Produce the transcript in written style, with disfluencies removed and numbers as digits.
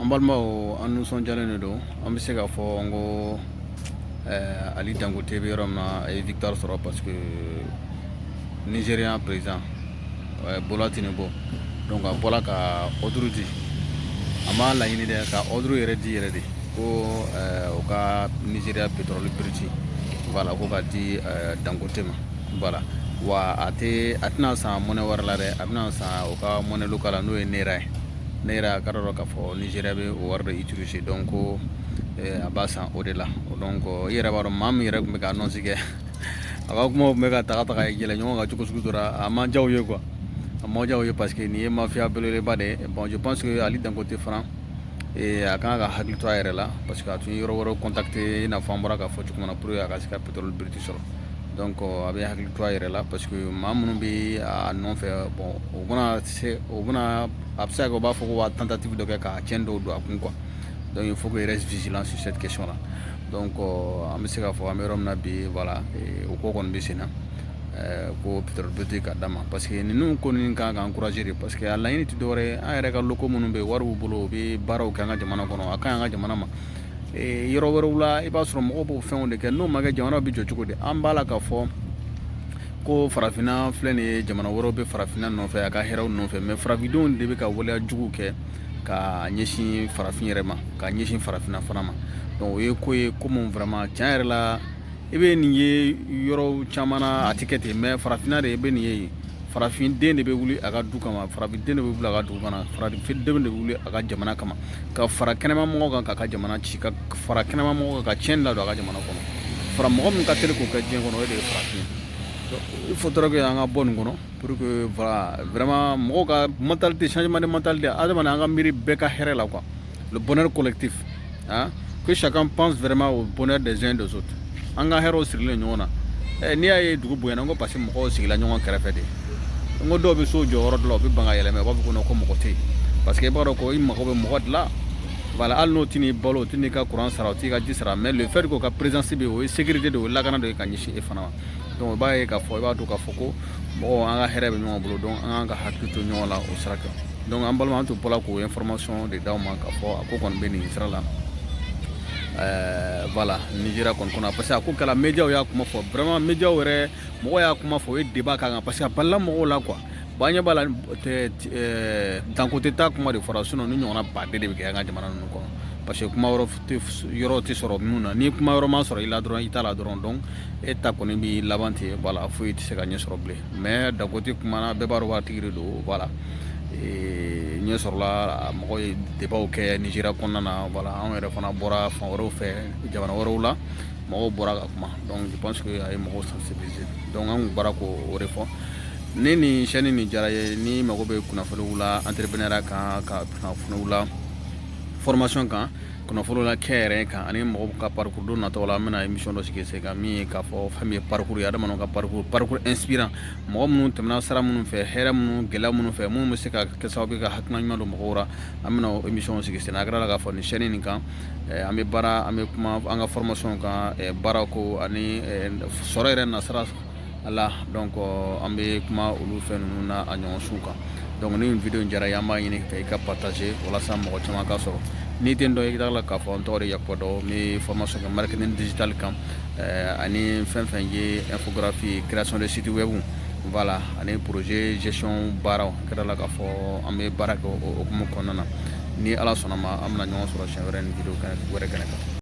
An balimaw, an nisɔndiyalen de don. An bɛ se k'a fɔ n ko Ali Dangote bɛ yɔrɔ min na, a ye victoire sɔrɔ, parce que Nigérian président Bola Tinubu, donc a bɔra ka ordre di. A m'a laɲini dɛ, ka ordre yɛrɛ di yɛrɛ de, ko o ka Nigéria pétrole brut, voilà, ko ka di Dangote ma. Voilà, wa a tɛ, a tɛna san monnaie wɛrɛ la dɛ, a bɛna san o ka monnaie locale la, n'o ye naira ye. Naira, a ka dɔn k'a fɔ Nigéria bɛ o wari de utiliser, donc ko a b'a san o de la. Donc i yɛrɛ b'a dɔn, maa min yɛrɛ tun bɛ ka annonce kɛ, a ka kumaw tun bɛ ka taga taga yɛlɛ ɲɔgɔn kan cogo sugu dɔ la. A man diya u ye quoi, a man diya u ye, parce que nin ye mafia belebeleba de ye. Bon, je pense que Ali Dangote fana, a kan ka hakili to a yɛrɛ la, parce que a tun ye yɔrɔ wɛrɛw contacter, i n'a fɔ an bɔra k'a fɔ cogo min na, pour que a ka se ka pétrole brut sɔrɔ. Donc a bɛ hakili to a yɛrɛ la, parce que maa minnu bɛ a nɔfɛ, bon, o bɛna se, o bɛna, a bɛ se ka kɛ u b'a fɔ ko ka tentative dɔ kɛ ka tiɲɛ dɔw don a kun quoi. Donc il faut qu'il reste vigilant sur cette question là. Donc an bɛ se k'a fɔ an bɛ yɔrɔ min na bi, voilà, o ko kɔni bɛ sen na, ko pétrole brut ka d'a ma, parce que ninnu ko ninnu kan ka encourager de, parce que a laɲini tɛ dɔwɛrɛ ye. An yɛrɛ ka locaux minnu bɛ yen, wari b'u bolo, u bɛ baaraw kɛ an ka jamana kɔnɔ, a ka ɲi an ka jamana ma. Yɔrɔ wɛrɛw la, i b'a sɔrɔ mɔgɔw b'o fɛnw de kɛ. N'o ma kɛ, jamana bɛ jɔ cogo di? An b'a la k'a fɔ ko farafinna filɛ nin ye, jamana wɛrɛw bɛ farafinna nɔfɛ, a ka hɛrɛw nɔfɛ, mais farafindenw de bɛ ka waleya jugu kɛ ka ɲɛsin farafin yɛrɛ ma, ka ɲɛsin farafinna fana ma. Donc o ye ko ye, ko mun vraiment, tiɲɛ yɛrɛ la, i bɛ nin ye yɔrɔ caman na, a tɛ kɛ ten, mais farafinna de i bɛ nin ye. Farafin den de bɛ wuli a ka du kama, farafin den de bɛ wuli a ka dugu kɔnɔ, farafin den de bɛ wuli a ka jamana kama, ka fara kɛnɛma mɔgɔw kan k'a ka jamana ci, ka fara kɛnɛma mɔgɔw kan ka tiɲɛni ladon a ka jamana kɔnɔ. Fara mɔgɔ min ka teli k'o kɛ diɲɛ kɔnɔ, o de ye farafin ye. Il faudrait que an ka bɔ nin kɔnɔ pour que, voilà, vraiment, mɔgɔw ka mentalité, changement de mentalité. Adamaden, an ka miiri bɛɛ ka hɛrɛ la quoi, le bonheur collectif, hein, que chacun pense vraiment au bonheur des uns des autres. An ka hɛrɛw sirilen ɲɔgɔn na. N'i y'a ye dugu bonyana, n ko parce que mɔgɔw sigila ɲɔgɔn kɛrɛfɛ de. N ko dɔw bɛ so jɔ yɔrɔ dɔ la, u bɛ ban ka yɛlɛma, u b'a fɔ ko non, ko mɔgɔ tɛ yen, parce que i b'a dɔn ko i mago bɛ mɔgɔ de la. Voilà, hali n'o t'i balo, o t'i ka courant sara, o t'i ka ji sara, mais le fait que o ka présence bɛ yen, o ye sécurité de ye, o ye lakana de ye ka ɲɛsin e fana ma. Donc i b'a ye k'a fɔ, i b'a dɔn k'a fɔ ko mɔgɔw, an ka hɛrɛ bɛ ɲɔgɔn bolo. Donc an kan ka hakili to ɲɔgɔn la o sira kan. Donc an balima, an tun bɔra k'o information de d'aw ma k'a fɔ a ko kɔni bɛ nin sira la. Voilà, Nigéria kɔni kɔnɔ, parce que a ko kɛla, médiaw y'a kuma fɔ vraiment, médiaw yɛrɛ, mɔgɔw y'a kuma fɔ, o ye débat k'a kan, parce que a balila mɔgɔw la quoi. Bon, an ɲɛ b'a la, Dangote ta kuma de fɔra, sinon ni ɲɔgɔnna baden de bɛ kɛ an ka jamana ninnu kɔnɔ, parce que kuma yɔrɔ tɛ, yɔrɔ tɛ sɔrɔ minnu na. Ni kuma yɔrɔ ma sɔrɔ i la dɔrɔn, i t'a la dɔrɔn, donc e ta kɔni b'i laban ten. Voilà, foyi tɛ se ka ɲɛ sɔrɔ bilen. Mais Dangote kumana, bɛɛ b'a dɔn waritigi de don. Voilà, ɲɛ sɔrɔla, mɔgɔw ye débatw kɛ Nigéria kɔnɔna na. Voilà, anw yɛrɛ fana bɔra fan wɛrɛw fɛ, jamana wɛrɛw la, mɔgɔw bɔra ka kuma. Donc je pense que a ye mɔgɔw sensibiliser. Donc an kun bɔra k'o de fɔ. Ni nin chaîne nin diyara ye, ni mago bɛ kunnafoniw la entrepreneuriat kan, ka kunnafoniw la formation kan, kunnafoniw la kɛnyɛrɛye kan, ani mɔgɔw ka parcours, don nataw la an bɛna émission dɔ sigi sen kan, min ye k'a fɔ fɛn min ye parcours ye, adamadenw ka parcours, parcours inspirant, mɔgɔ minnu tɛmɛna sira minnu fɛ, hɛrɛ minnu, gɛlɛya minnu fɛ, minnu bɛ se ka kɛ sababu ye ka hakilina ɲuman don mɔgɔw la, an bɛna émission sigi sen na. A kɛra la k'a fɔ nin chaîne nin kan, an bɛ baara, an bɛ kuma an ka formation kan, baara ko ani sɔrɔ yɛrɛ nasira la. Donc an bɛ kuma olu fɛn ninnu na a ɲɔgɔn su kan. Donc ni vidéo in diyara i ye, an b'a ɲini fɛ i ka partager walasa mɔgɔ caman ka sɔrɔ. N'i tɛ n dɔn, i ka k'a fɔ n tɔgɔ de Yakuba Dɔ, n bɛ formation kɛ marketing digital kan, ani fɛn fɛn ye infographie, création de site web, voilà, ani projet gestion baaraw. Kɛra la k'a fɔ an bɛ baara kɛ o hukumu kɔnɔna na. Ni Ala sɔnna ma, an bɛna ɲɔgɔn sɔrɔ siɲɛ wɛrɛ ni vidéo wɛrɛ kɛnɛ kan.